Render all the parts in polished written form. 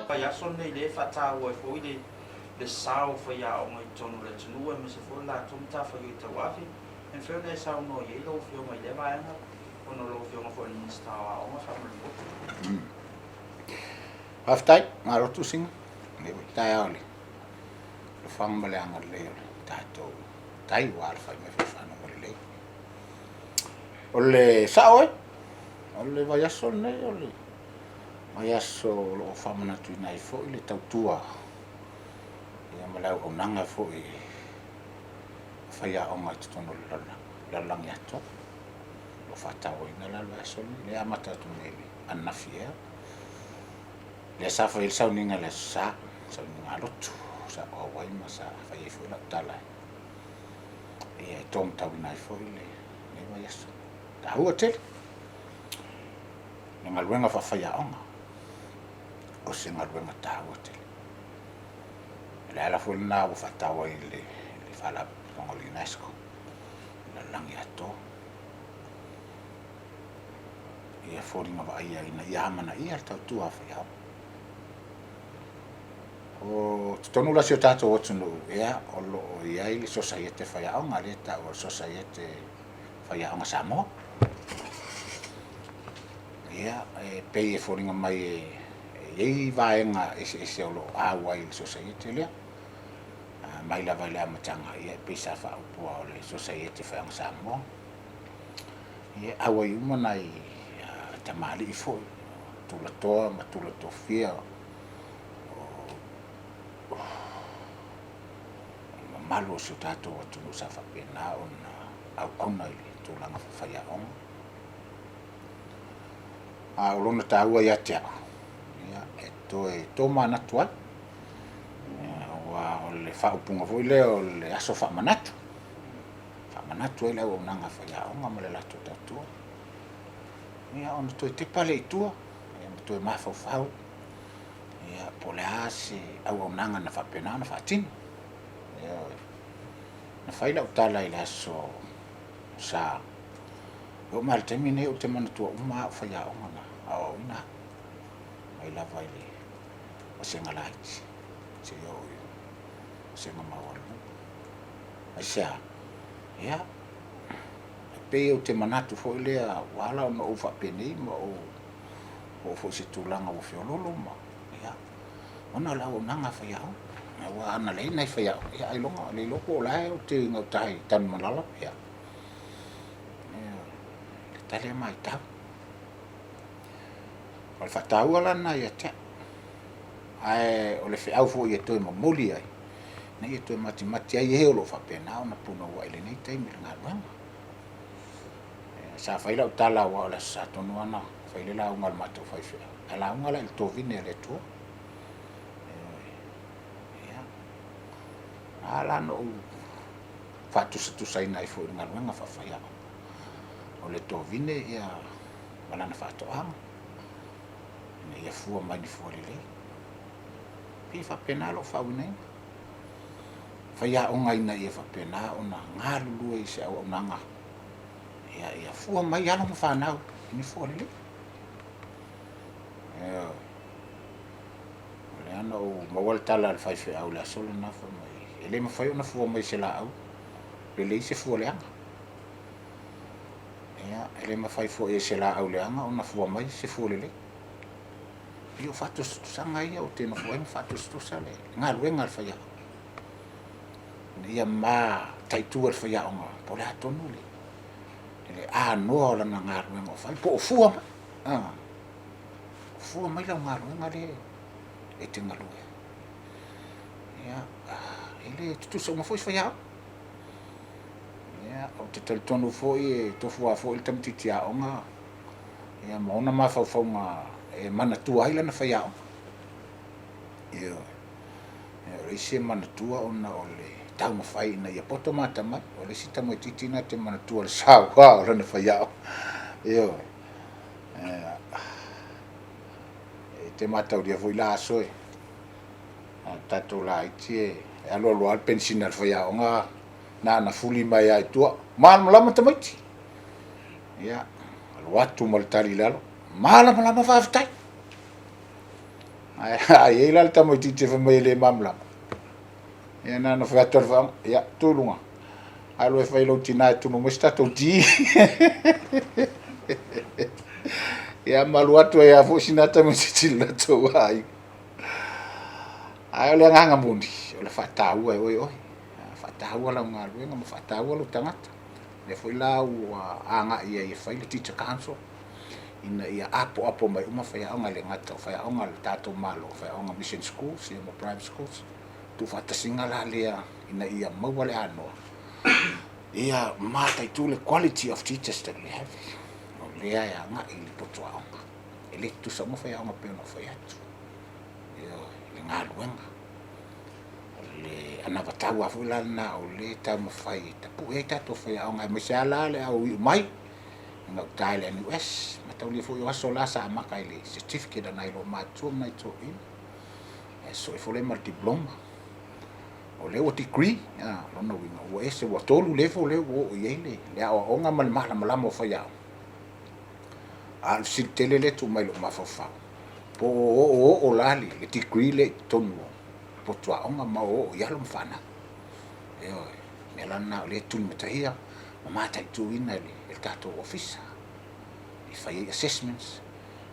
Vaiaso lenei lea e faataua ai foi le le sao o faiaoga i totonu o le atunuu aemaise foi o le latou matafaioi tauave. E mafai ona e saunoa i ai lau Afioga i lea vaega ona o lau Afioga foi o le Minisita o Aoga faamolemole. Faafetai, malo Tusiga, lenei foi taeao i le alofaga ma le agalelei o le tatou Tai ua alafai mai foi i faguga lelei. O le sao e, o le vaiaso lenei o le vaiaso o lo o faamanatuina ai foi le tautua ia ma le auaunaga foi a faiaoga i totonu o le lalolagi atoa. O lo o faatauaina la le vaiaso lenei, lea e amata atu nei i le ananafi ea. Lea sa fai ai le sauniga i le Aso Sa, sauniga a lotu, sa ou auai ma sa fai ai foi lau tala e taumatauina ai foi lenei vaiaso. Taua tele le galuega faafaiaoga, o se galuega taua tele. O le ala foi lena ua faataua ai e le Faalapotopotoga o le UNESCO i le lalolagi atoa ia foliga vaaia ina ia amanaia le tautua a faiaoga. O totonu la o si o tatou atunuu, ia, o lo o i ai le Sosaiete Faiaoga, lea e tau o le Sosaiete Faiaoga Samoa. Ia, e pei e foliga mai e i ai vaega eseese o lo o au ai i le Sosaiete lea. Mai lava i le amataga, ia e pei sa faaupua o le Sosaiete Faiaoga Samoa. Ia, e au ai uma nai tamalii foi, tulatoa ma tulatofia o le mamalu o si o tatou atunuu sa faapena ona auauna i le tulaga faafaiaoga. A o lona taua ia te au, ia, e toe tomanatu ai, aua o le faaupuga foi lea o le aso faamanatu, faamanatu ai le auaunaga a faiaoga ma le latou tautua, ia ona toe tepa lea i tua, ia ma toe mafaufau, ia po o le a se auaunaga na faapena ona faatino. Ioe. Na fai lau tala i le aso Sa, e oo mai lava i le taimi lenei ou te manatua uma lava au faiaoga na aoaoina au, mai lava i le vasega laiti seia oo i le vasega maualuluga. Aisea? Ia, e pei ou te manatu foi lea ua ala ona ou faapenei ma ou oo foi i se tulaga ua feoloolo ma, ia, ona o le auaunaga a faiaoga. Aua ana leai nai faiaoga, ia ailoga, le iloa po o la e ou te gauta i Tanumalala pe a. Le tali a matau. O le faataua la lena ia te au. Ae o le feau foi e toe momoli ai, ina ia toe matimati ai e o lo o faapena ona punouai i lenei taimi i le galuega. Sa fai lau tala aua o le Aso Sa tonu lava na fai ai le lauga a le matou faifeau, ae lauga la i le tovine a le Atua. Ia, na ala ona ou faatusatusaina ai foi i le galuega faafaiaoga. O le tovine ia ma lana faatoaga, ina ia fua mai ni fua lelei. Pei e faapena lou faauigaina. Faiaoga ina ia faapena ona galulue i se auaunaga ia, ia fua mai alo ma fanau i ni fua lelei. Ioe. O lea na ou maua le tala a le faifeau i le aso lena fai mai, e le mafai ona fua mai se laau lelei se fua leaga. Ia, e le mafai foi e se laau leaga ona fua mai se fua lelei. Ia o faatusatusaga ia ou te nofo ai ma faatusatusa le galuega a le faiaoga ina ia mataitu e le faiaoga po o le a tonu le, le anoa o lana galuega o fai, po o fua mai. A, o fua mai lau galuega lea e te galue ai. Ia, e le tutusa uma foi faiaoga. Ia, ou te talitonu foi e tofu lava foi le tamaitiiti aoga ia ma ona mafaufauga e manatua ai lana faiaoga. Ioe. O le isi e manatua ona o le taumafai ina ia poto ma atamai. O le isi tamaitiiti na te manatua le saua o lana faiaoga. Ioe. E te mataulia foi la aso e a tatou laiti e alu alu lava le penisini a le faiaoga na ona fuli mai lava i tua. Malamalama tamaiti. Ia, alu atu ma le tali i lalo, malamalama faafetai. Ae a i ai la le tamaitiiti e fai mai e le malamalama, ia na ona fai atu lava i le faaaoga, ia, tu i luga, alu e fai i lou tina e tunu mai se tatou ti. Ia ma alu atu ai lava foi sina tamaitiiti i le latou aiga. Ae o le agaga moni, o le faataua e oe oe. Faataua lau galuega ma faataua lou tagata. Lea foi la ua agai ai e fai le Teacher Council ina ia apoapo mai uma faiaoga, e le gata o faiaoga a le tatou Malo, faiaoga Mission Schools ia ma private schools. Tuufaatasiga la lea ina ia maua le anoa ia mataitu le quality of teachers that we have. O lea e agai i le potu aoga. E le tutusa uma faiaoga pei ona ou fai atu. Ioe, le galuega. O le anavatau lava foi la lena o lea e taumafai e tapue ai tatou faiaoga aemaise lava la le au iu mai i gauta i le NUS. Mataulia foi o aso la sa amata i le certificate a nai loomatutua ma nai toeaiina, ae sosoo ifo lea ma le diploma. O lea ua degree, a, o lona uiga ua ese, ua 3 level lea ua oo i ai le aoaoga ma le malamalama o faiaoga. A o le fesili tele lea e tuu mai i lou mafaufau, po o oooo la le degree lea i totonu o potu aoga ma oooo i alo ma fanau. Ioe, o le mea la lena o lea e tulimatahia ma mataituina e le tatou ofisa e fai ai assessments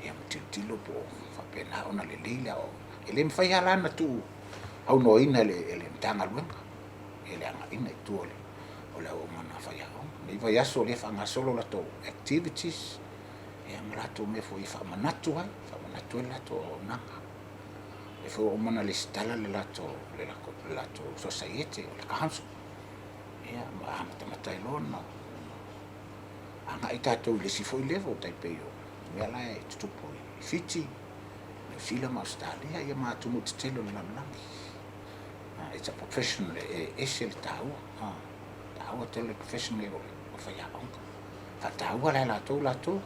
ia ma tilotilo po o faapena ona lelei le aoaoina. E le mafai lava la ona tuu aunoaina e le Matagaluega ia le agaiga i tua o le auaunaga a faiaoga. O lenei vaiaso o lea e faagasolo latou activities ia ma latou mea foi e faamanatu ai, faamanatu ai le latou auaunaga. O lea foi ua uma ona resitala le latou sosaiete o le council, ia ma amatamata ai loa ona agai tatou i le isi foi level tai pei o mea la e tutupu i Fiti, Niu Sila ma Ausetalia ia ma atunuu tetele o le lalolagi. It's a profession e ese le taua, taua tele le profession lenei o faiaoga. Faataua la e latou latou,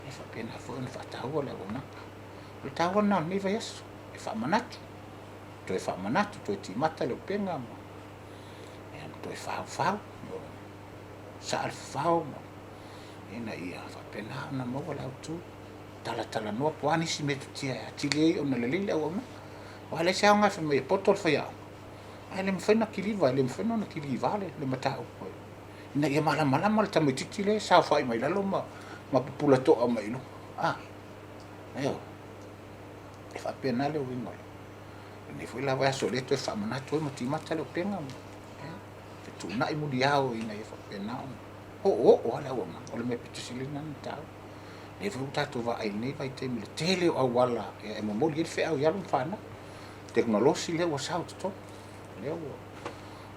e faapena foi ona faataua le auaunaga. O le taua lena o lenei vaiaso, e faamanatu, toe faamanatu, toe timata le upega ma ia ma toe faufau, saa le fafao ma ina ia faapena ona maua le autu, talatalanoa po o a nisi metotia e atili ai ona lelei le auaunaga. Aua e leai se aoga e fai mai e poto le faiaoga, ae le mafai ona kiliva, e le mafai ona kiliva le mataupu ina ia malamalama le tamaitiiti lea e saofai mai lalo ma pupula toa mai i luga. A, ioe, e faapena le uiga o lenei foi la vaiaso o lea e toe faamanatu ai ma timata le upega ma fetuunai muniao ina ia faapena ona oooo lava le auaunaga. O le mea pito sili lena ona taua. O lea foi ua tatou vaai i lenei vaitaimi i le tele o auala e momoli ai le feau i alo ma fanau. Tekonolosi lea ua sau i totonu, lea ua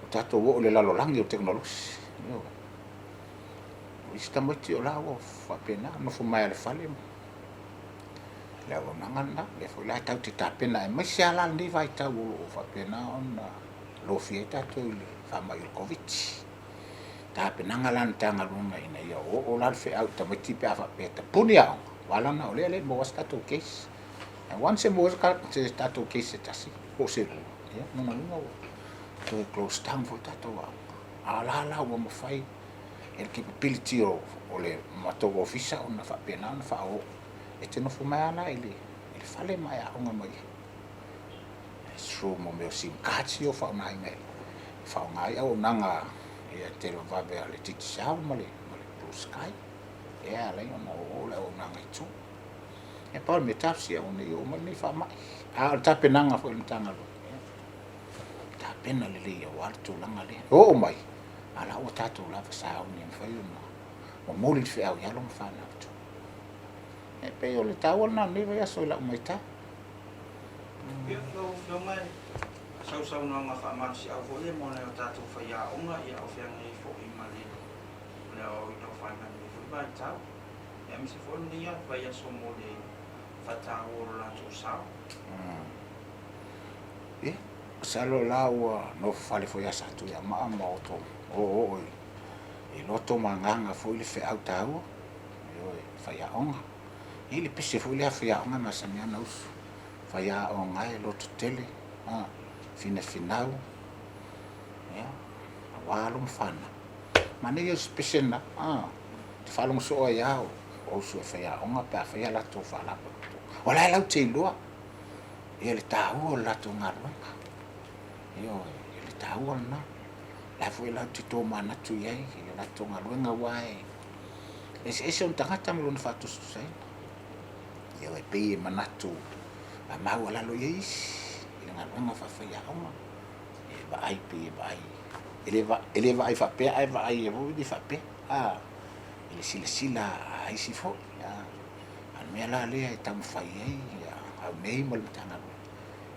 tatou oo i le lalolagi o le tekonolosi. Ioe. O isi tamaiti o la ua faapena, nofo mai lava i le fale ma le auaunaga lena. O lea foi la tatou te tapena aemaise lava la lenei vaitau o lo o faapena ona lofia ai tatou i le faamai o le Koviti. Tapenaga la a le Matagaluega ina ia oooo la le feau i tamaiti pe a faapea e tapuni aoga, aua leaga o lea e le i maua se tatou case. And once e maua se tatou case se tasi po o se lua, ia lona uiga ua toe close down foi tatou aoga. A o la la ua mafai e le capability o le matou ofisa ona faapena ona faaoo e te nofo mai lava la i le fale ma e aoga mai ai. Through mo mea o sim cards ia ua faaaogaina e faaaoga ai auaunaga ia televavave a le Digicel ma le Blue Sky lea e ala ai ona oooo le auaunaga i tua. E pau le mea talosia aua ne i oo mai lenei faamai. A o le tapenaga foi a le Matagaluega, ia tapena lelei aua le tulaga lea. E oo mai, a o la ua tatou lava sauni e mafai ona momoli le feau i alo ma fanau i tua. E pei o le taua lena o lenei vaiaso i lau matau. Ia, lau Afioga, o sau saunoaga faamalosiau foi lea mo nai o tatou faiaoga, ia o feagai ai foi ma le aoaoina o fanau i lenei foi vaitau, aemaise foi o lenei vaiaso mo le faataua o lo latou sao. Ia, masalo la ua nofo fale foi ia Satuiamaa ma oto oooo i loto ma agaga foi le feau taua, ioe, faiaoga. E i ai le pese foi lea a faiaoga e masani lava ona usu, faiaoga e lototele, finafinau, ia, aua alo ma fanau. Manaia o si pese lena, e te faalogo soo ai lava o uso e faiaoga pe a fai a latou faalapotopotoga. O la e latou te iloa. Ia le taua o le latou galuega. Ioe, le taua lena. O la foi latou te tomanatu i ai i le latou galuega aua e eseese ona tagata ma lona faatusatusaina. Ioe, e pei e manatu maualalo i ai isi i le galuega faafaiaoga. E vaai pei e vaai, e le vaai faapea ae vaai foi le faapea, a, i le silasila a isi foi. A o le mea la lea e taumafai ai au nei ma le Matagaluega,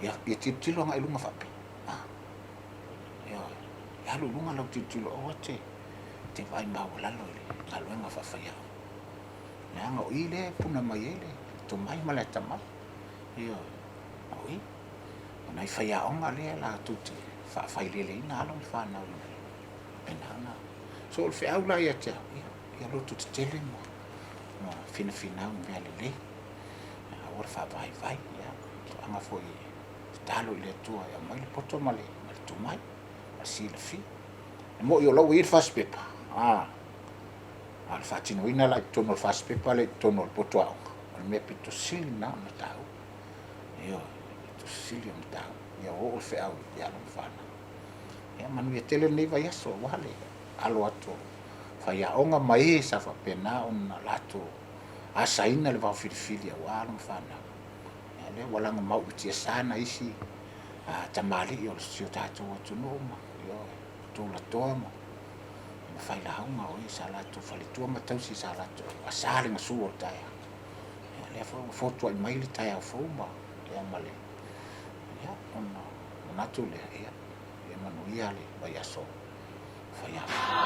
ia tilotilo agai i luga faapea, a, ioe, ia alu i luga lau tilotilo aua e te vaai maualalo i le galuega faafaiaoga. Leaga o i lea e puna mai ai le tomai ma le atamai, ioe, o i. O nai faiaoga lea latou te faafaileleina alo ma fanau ina ia faapena ona. So o le feau la ia te au, ia loto tetele ma finafinau i mea lelei, aua le faavaivai, ia tulaga foi e tatalo i le Atua e aumai le poto ma le tomai ma le silafia. E moni o la ua i ai le fasipepa, a o le faatinoina la i totonu o le fasipepa lea i totonu o le poto aoga, o le mea pito sili lena ona taua. Ioe, pito sili ona taua, ia oo le feau i alo ma fanau. Ia manuia tele lenei vaiaso aua le alo atu o faiaoga ma e sa faapena ona latou asaina le vaofilifili aua alo ma fanau. Ia lea ua lagomau i tiasa nai isi tamalii o si o tatou atunuu ma, ioe, tulatoa ma failauga o e sa latou faletua ma tausi sa latou asa le gasu o le taeao. Ia lea foi ua fotuai mai le taeao fou ma, ia ma le, ia ona manatu lea, ia, ia manuia le vaiaso faiaoga.